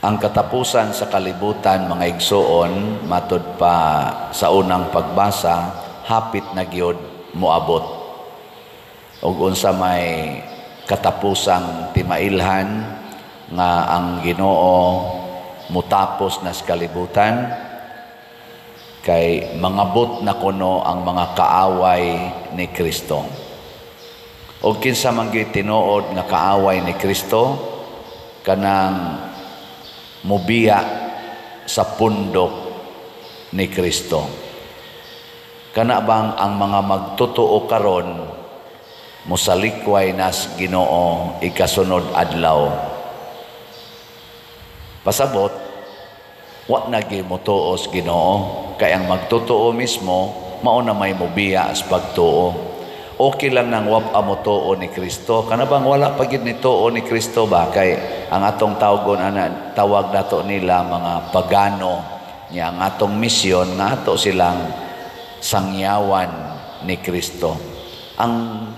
Ang katapusan sa kalibutan, mga igsoon, matud pa sa unang pagbasa, hapit na gyud moabot. Ug unsa may katapusang timailhan nga ang Ginoo mutapos na sa kalibutan, kay mangabot na kuno ang mga kaaway ni Kristo. Ug kinsa man gyud tinuod nga kaaway ni Kristo? Kanang mubiya sa pundok ni Kristo. Kana bang ang mga magtotoo karon mosalikway nas Ginoo ikasunod adlaw? Pasabot, wa na gyud motuo sa Ginoo, kay ang magtotoo mismo mao na may mubiya sa pagtuo. Okay lang nang wa pa motuo ni Kristo. Kana bang wala pa gyud ni tuo ni Kristo ba, kay ang atong tawgon ana, tawag nato nila mga pagano. Nya ang atong misyon nga ato silang sangyawan ni Kristo. Ang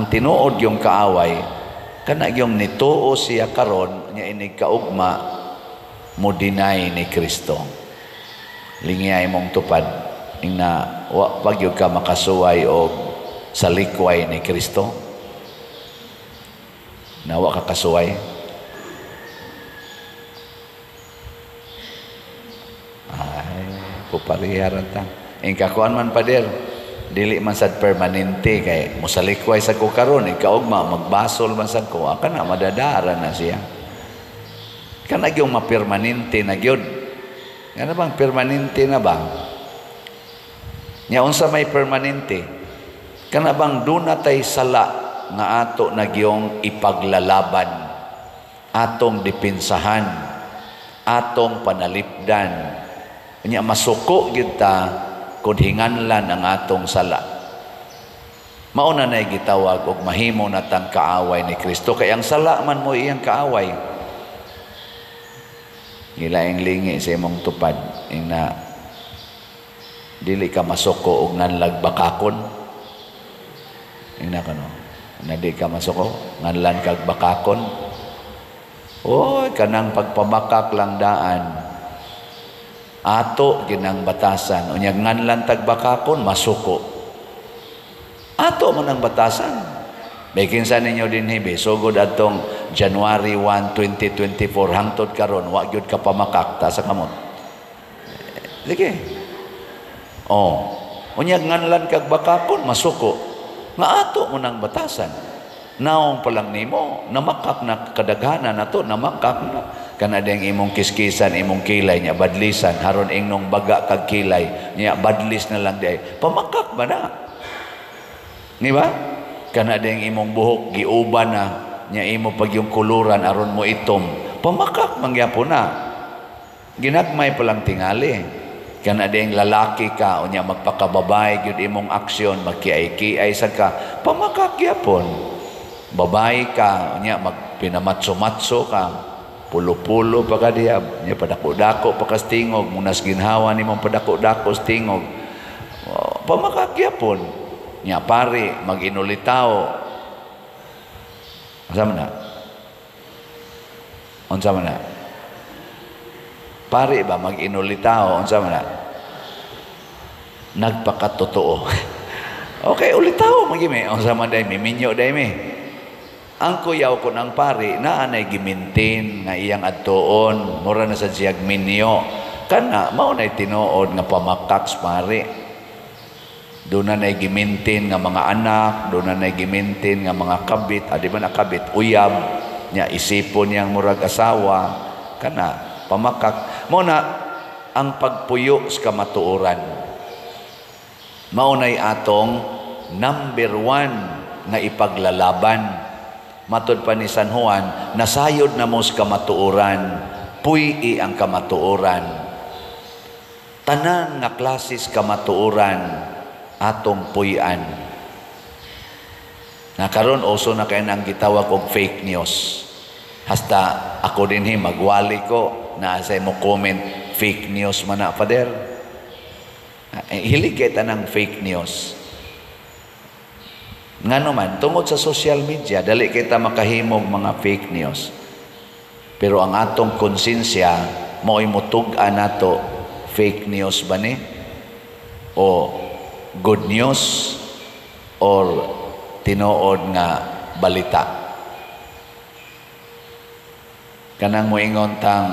tinuod yung kaaway kana yung nituo siya karon nya inig kaugma mo deny ni Kristo. Lingiyay mong tupad ingna wa pa gyud ka makasuway og salikway ni Kristo. Na wa ka kasuway. Ay, pupariharan ta. Ing kakuan man, pader, dili man sad permanente, kay mosalikway sa ko karon, ikaugma magbasol man sad ko, kana madadara na siya. Kana gyud mapermanente na gyud. Ngano bang permanente na ba? Nya unsa may permanente? Kana bang duna tay sala nga ato na gyung ipaglalaban, atong depensahan, atong panalipdan. Nya masuko gyud ta kun hinganlan ang atong sala. Mao na nay gitawag og mahimo natang kaaway ni Kristo, kay ang sala man mo iyang kaaway. Gilaing lingi sa imong tupad ingna dili ka masuko og nganlag bakakon. Ingna kano, na di ka masuko nganlan kag bakakon. Oy, kanang pagpamakak lang daan ato ginang batasan. Unya nganlan tag bakakon, masuko. Ato man ang batasan. May kinsa ninyo dinhi be sugod atong January 1, 2024 hangtod karon wa gyud ka pamakak ta sa kamot. Sige. Oh, unya nganlan kag bakakon, masuko. Nga ato mo nang batasan. Naong pa lang nimo, namakak na kadaghanan nato, namakak na. Kana ding imong kiskisan, imong kilay nya badlisan, haron ingnong baga kag kilay, nya badlis na lang di. Pamakak ba na? Di ba? Kana ding imong buhok giuban na, nya imo pag yung kuluran aron mo itom. Pamakak mangyapon na. Ginagmay pa lang tingali. Kana ding lalaki ka unya magpakababay gyud imong aksyon, magkiay-kiay sa ka, pamakak gyapon. Babae ka unya magpinamatso-matso ka, pulo-pulo pa ka diha, nya padako-dako pa ka sa tingog, munas ginhawa nimong padako-dako sa tingog. Pamakak gyapon. Nya pare maginulitaw. Unsa man na? Unsa man na? Pare ba mag-inulitaw? Unsa man na? Nagpakatotoo. Okay, ulitaw magimi. Unsa man day miminyo day mi. Ang kuyaw ko ng pare naa nay gimintin nga iyang adtuon, mura na sad siyag minyo. Kana mao nay tinuod nga pamakak sa pare. Doon na nay gimintin nga mga anak, doon na nay gimintin nga mga kabit, di ba na kabit, uyab, nya isipon niyang murag asawa, kana pamakak. Mao na ang pagpuyo sa kamatuoran. Mao nay atong number 1 nga ipaglalaban. Matud pa ni San Juan, nasayod na mo sa kamatuoran, puy-i ang kamatuoran. Tanan nga klases kamatuoran atong puy-an. Na karon uso na kay nang gitawag og fake news. Hasta ako dinhi magwali ko na sa mo comment, fake news man na, Father. Hilig kay tanang fake news. Ngano man, tungod sa social media, dali kita makahimog mga fake news. Pero ang atong konsensya mao'y mutug-an nato, fake news ba ni o good news or tinuod nga balita. Kanang moingon tang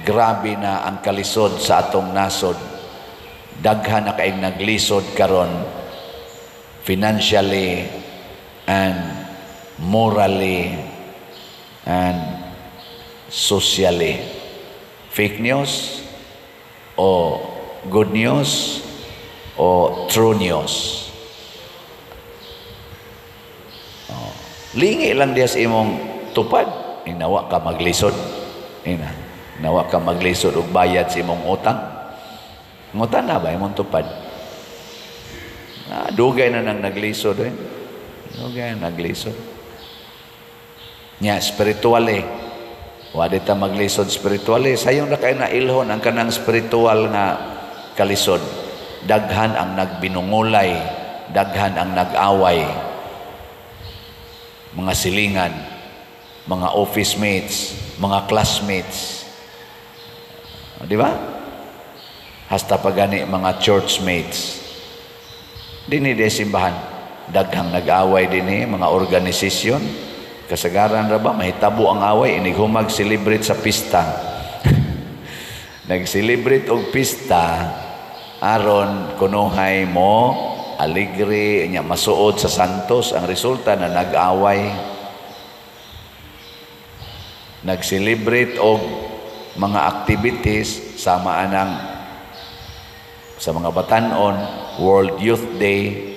grabe na ang kalisod sa atong nasod, daghan na kaayong naglisod karon financially and morally and socially. Fake news o good news o true news? Oh, lingi lang diya sa imong tupad. Inawa ka maglisod. Ina, nawa ka maglisod og bayad sa imong utang. Ngutan na ba imong tupad? Ah, dugay na nang naglisod eh. Dugay na naglisod. Nya spiritually, wa di ta maglisod spiritually. Sayon ra kay na ilhon ang kanang spiritual nga kalisod. Daghan ang nagbinungulay, daghan ang nag-away. Mga silingan, mga office mates, mga classmates. Di ba? Hasta pa gani mga church mates. Dini di simbahan, daghang nag-away dinhi, mga organisasyon. Kasagaran ra ba mahitabo ang away inig humag celebrate sa pista. Nag-celebrate og pista aron kunuhay mo aligre nya masuod sa santos, ang resulta na nag-away. Nag-celebrate og mga activities sama anang sa mga batanon, World Youth Day,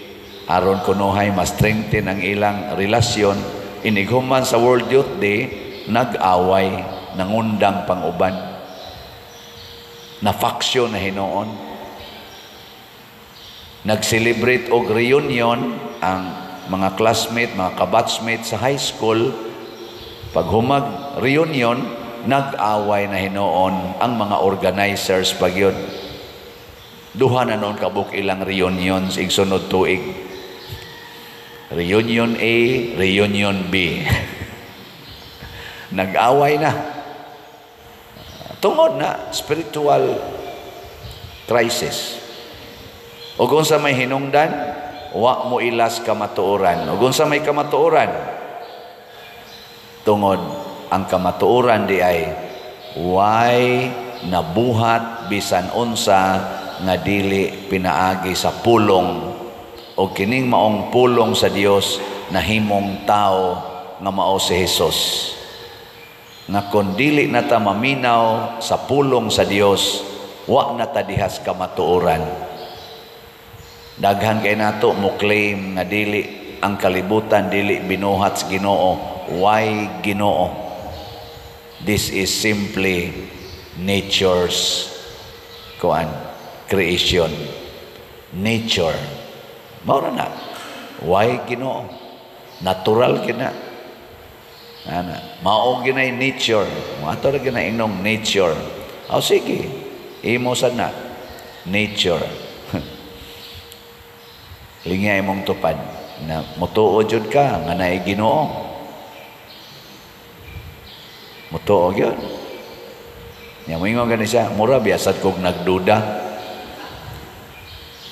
aron kunuhay mas strengthen ang ilang relasyon. Inighuman sa World Youth Day, nag-away, nangundang pang-uban, na faction na hinuon. Nag-celebrate og reunion ang mga classmate, mga kabatchmate sa high school. Paghumag reunion, nag-away na hinuon ang mga organizers pagyud. Duha na noon kabuk ilang reunions igsunod tuig. Reunion A, Reunion B. Nag-away na. Tungod na spiritual crisis. O kung sa may hinungdan, wa mo ilas kamatuoran. O kung sa may kamatuoran, tungod ang kamatuoran di ay way nabuhat bisan unsa nga dili pinaagi sa pulong, o kining maong pulong sa Dios nahimong tao nga mao si Jesus. Nga kon dili na ta maminaw sa pulong sa Dios, wa na ta dihas kamatuoran. Daghan kay nato mo claim nga dili ang kalibutan dili binuhat sa Ginoo. Why Ginoo? This is simply nature's kuan, creation. Nature. Mao ra na. Why Ginoo? Natural kina. Ana, mao ginay nature. Mo ra gina inong nature. Aw sige. Imo sad na nature. Lingya imong tupad na mutuo jud ka nga naay Ginoo. Mutuo gyud. Nya moingon gani siya, mura biasad kog nagduda.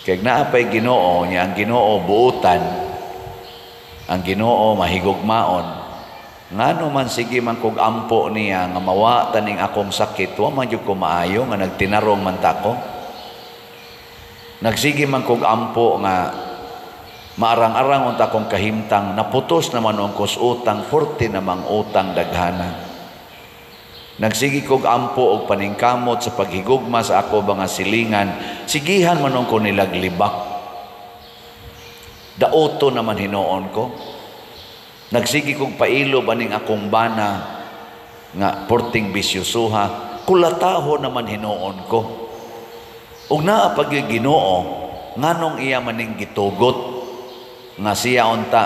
Kay naa pay Ginoo, nya ang Ginoo buutan, ang Ginoo mahigugmaon. Ngano man sige man kog ampo niya nga mawa taning akong sakit, wa man jud ko maayo nga nagtinarong man ta ko. Nagsige man kog ampo nga maarang-arang unta kong kahimtang, naputos naman ang kos utang, forte namang utang daghana. Nagsige kog ampo og paningkamot sa paghigugma sa ako mga silingan, sigihan man ko nilag libak. Daoto naman hinuon ko. Nagsige kog pailob aning akong bana nga porting bisyusuha, kulataho naman hinuon ko. Ug naa pag Ginoo, nganong iya maning gitugot nga siya unta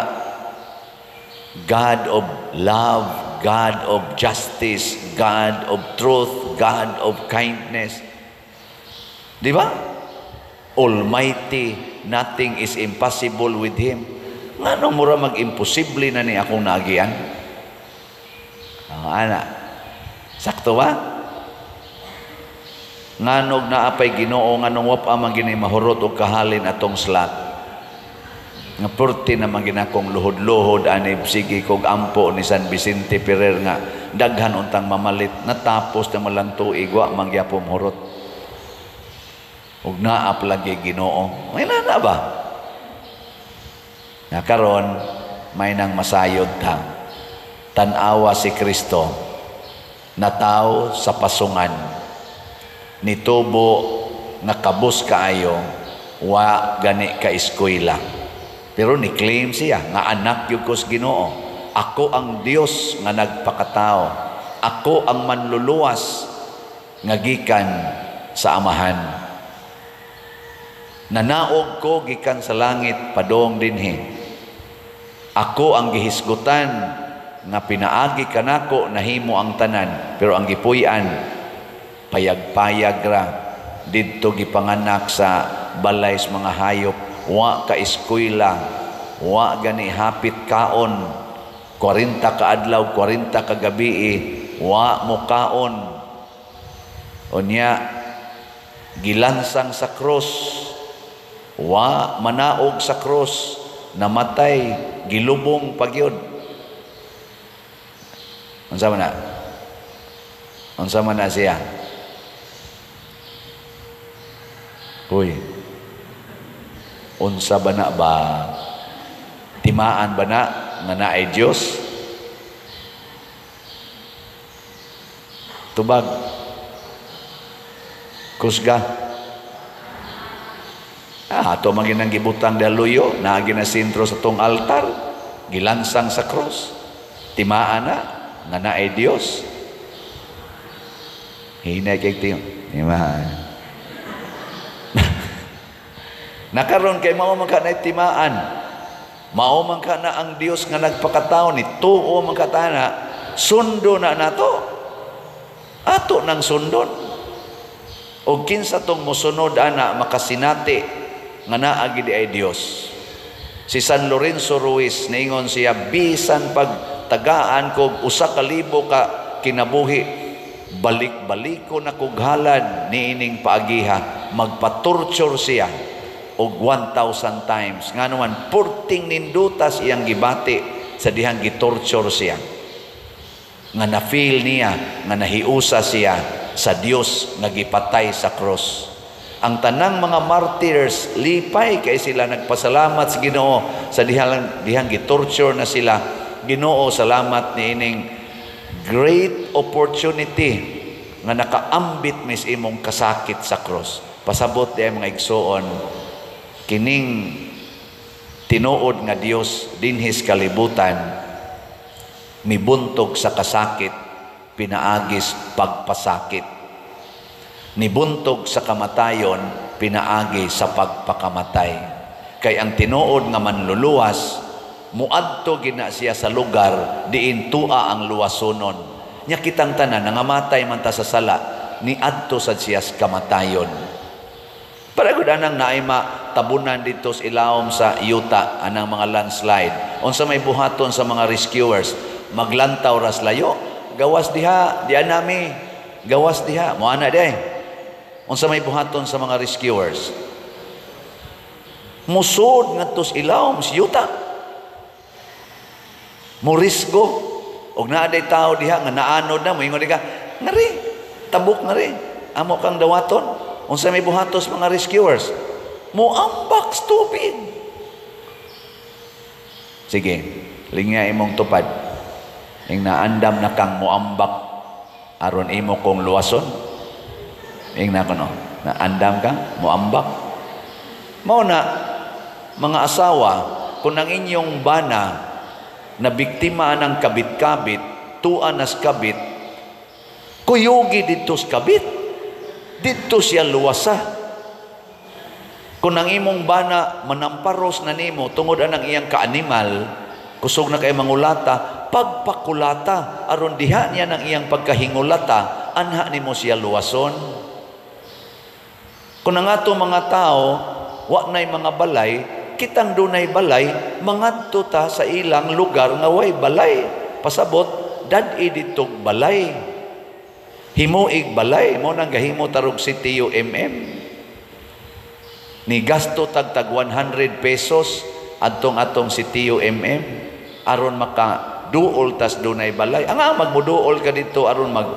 God of love, God of justice, God of truth, God of kindness. Di ba? Almighty, nothing is impossible with Him. Ngano mura mag-imposible na ni akong naagian? Ana. Sakto ba? Nganog naa pay Ginoo, nganong wa pa man gini mahurot og kahalin atong slot? Nga perti naman ginakong luhod-luhod anib, sige kog ampo ni San Vicente Ferrer nga daghan untang mamalit, natapos na malang tuig, wa man gyapon hurot. Ug naa lagi Ginoo. May nana ba? Nga karon may nang masayod ta. Tan-awa si Kristo, nataw sa pasungan, nitubo nga kabus kaayo, wa gani ka eskwela. Pero ni-claim siya nga anak gyud ko sa Ginoo. Ako ang Dios nga nagpakatao. Ako ang manluluwas nga gikan sa Amahan. Nanaog ko gikan sa langit padong dinhi. Ako ang gihisgutan nga pinaagi kanako nahimo ang tanan, pero ang gipuy-an payag-payag ra didto, gipanganak sa balay sa mga hayop, wa ka eskwela, wa gani hapit kaon, 40 ka adlaw, 40 ka gabi wa mo kaon. Unya gilansang sa krus, wa manaog sa krus, namatay, gilubong pagyud. Unsa man na? Unsa man na siya? Uy, unsa ba na ba? Timaan ba na nga naay Dios? Tubag. Kusga. Ato man ginang gibutang daluyo, naagi na sentro sa tong altar, gilansang sa krus. Timaan na nga naay Dios. Hinay kay tiyo. Timaan. Nakaron kay mao man ka na timaan. Mao man ka na ang Dios nga nagpakatao ni tuo man ka tana, sundo na nato. Ato nang sundon. Og kinsa tong mosunod ana makasinati nga naa gid ay Dios. Si San Lorenzo Ruiz niingon siya, bisan pag tagaan kog 1,000 ka kinabuhi, balik-baliko na kog halad niining paagiha. Magpa-torture siya og 1,000 times. Nga naman, purting nindutas iyang gibati sa dihang gitorture siya. Nga na-feel niya, nga nahiusa siya sa Dios nga gipatay sa cross. Ang tanang mga martyrs, lipay kay sila, nagpasalamat sa Ginoo sa dihang gitorture na sila. Ginoo, salamat niining great opportunity nga nakaambit mis imong kasakit sa cross. Pasabot di ay mga igsoon, kining tinuod nga Dios dinhis kalibutan mibuntog sa kasakit pinaagis pagpasakit, nibuntog sa kamatayon pinaagi sa pagpakamatay. Kay ang tinuod nga manluluwas muadto gina siya sa lugar diin tua ang luwasonon. Nya kitang tanan nangamatay man ta sa sala, niadto sad siya sa kamatayon. Para gud anang naay matabunan dito sa ilawom sa yuta anang mga landslide. Unsa may buhaton sa mga rescuers? Maglantaw ras layo, gawas diha, diha nami, gawas diha, mo ana di. Unsa may buhaton sa mga rescuers? Musod ngadto sa ilawom sa yuta. Morisgo og naa day tawo diha nga naanod na, moingon ka, ngari, tabok ngari, amo kang dawaton. Unsa may buhatos mga rescuers? Moambak sa tubig. Sige, lingya imong tupad. Ing naandam na kang moambak aron imo kong luwason. Ing na kuno, naandam ka moambak. Mao na mga asawa, kung ang inyong bana na biktima ng kabit-kabit, tuan nas kabit, kuyugi didto sa kabit. Didto siya luwasa. Kung ang imong bana manamparos na nimo tungod anang iyang kaanimal, kusog na kay mangulata, pagpakulata aron diha niya ng iyang pagkahingulata, anha nimo siya luwason. Kung ang ato mga tao wa nay mga balay, kitang dunay balay, mangadto ta sa ilang lugar nga way balay. Pasabot, dad-i ditog balay. Himuig balay mo nang gahimo tarog si TUMM. Ni gasto tagtag 100 pesos adtong atong si TUMM aron maka duol tas dunay balay. Ang magmuduol ka dito aron mag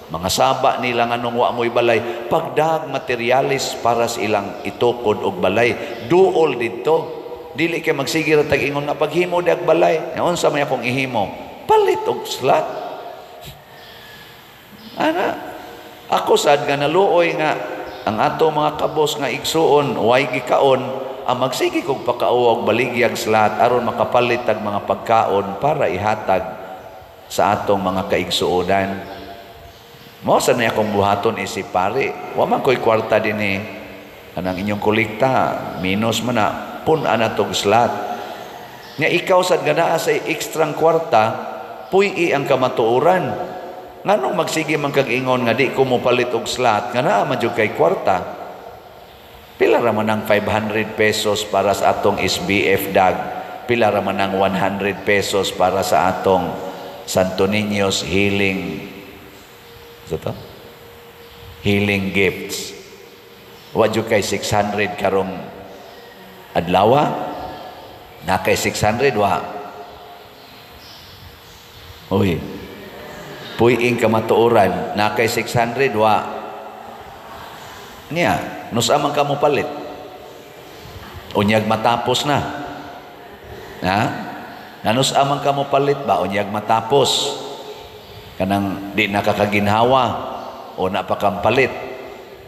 mga saba nila nganong wa mo'y balay. Pagdag materialis para sa ilang itukod og balay. Duol dito. Dili kay magsige ra tag ingon nga paghimo dag balay. Unsa may akong ihimo? Palit og slot. Ana, ako sad nga naluoy nga ang ato mga kabos nga igsuon way gikaon, ang magsige kog pakauwa og baligyag slot aron makapalit tag mga pagkaon para ihatag sa atong mga kaigsuonan. Mao sa na akong buhaton isip pare. Wa man ko'y kwarta dinhi. Kanang inyong kolekta, minus man na, pun-an na tog slot. Nga ikaw sad nga naa sa ekstrang kwarta, puy-i ang kamatuoran. Nganong magsige man kag ingon nga di ko mopalit og slot, nga naa man jud kay kwarta. Pila ra man ang 500 pesos para sa atong SBF dag, pila ra man ang 100 pesos para sa atong Santo Niño's Healing, sa to? Healing Gifts. Wa jud kay 600 karong adlawa? Na kay 600 wa? Uy. Puy-ing kamatuoran, na kay 600 wa? Niya, nusa man ka mo palit. Unyag matapos na. Ha? Nanusa man ka mo palit ba? Unyag matapos. Kanang di nakakaginhawa o napakampalit.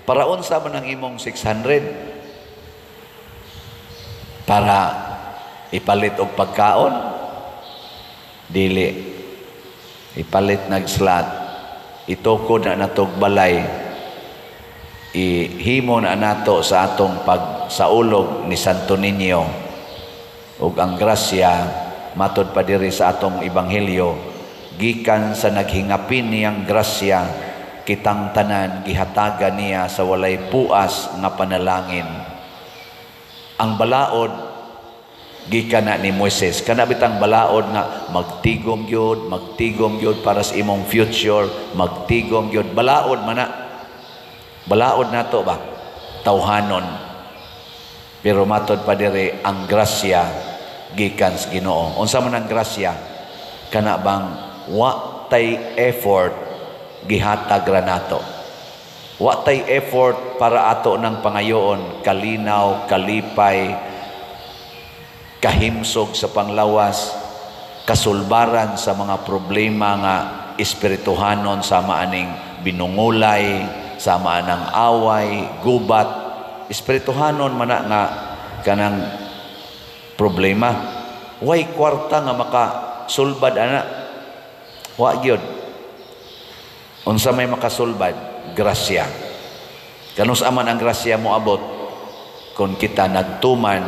Para unsa man ang imong 600? Para ipalit og pagkaon? Dili. Ipalit nag slot. Itukod na natog balay. Ihimo na nato sa atong pagsaulog ni Santo Niño. Ug ang grasya matod pa diri sa atong ebanghelyo, gikan sa naghingapin niyang grasya, kitang tanan gihatagan niya sa walay puas nga panalangin. Ang balaod gikan na ni Moises. Kana bitang balaod nga magtigom gyud para sa imong future, magtigom gyud, balaod man na. Balaod nato ba? Tawhanon. Pero matod pa diri ang grasya gikan sa Ginoo. Unsa man ang grasya? Kana bang wa tay effort, gihatag ra nato. Wa tay effort para ato ng pangayoon kalinaw, kalipay, kahimsog sa panglawas, kasulbaran sa mga problema nga espirituhanon sama aning binungulay, sama anang away, gubat, espirituhanon man na nga kanang problema. Way kwarta nga makasulbad ana. Wa gyud. Unsa may makasulbad? Grasya. Kanus aman ang grasya mo abot kung kita nagtuman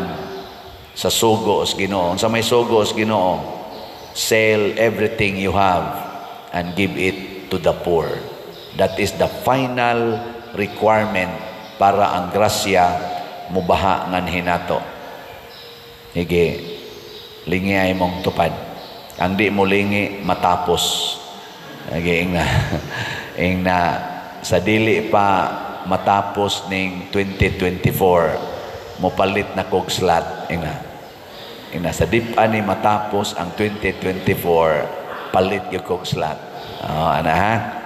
sa sugo sa Ginoo. Unsa may sugo sa Ginoo? Sell everything you have and give it to the poor. That is the final requirement para ang grasya mubaha nganhi nato. Hige, lingi ay mong tupad. Ang di mo lingi, matapos. Hige, ingna, ingna, sa dili pa matapos ning 2024, mopalit na kog slot. Ingna, ingna, sa di pa ni matapos ang 2024, palit yung kog slot. Oh, ana ha?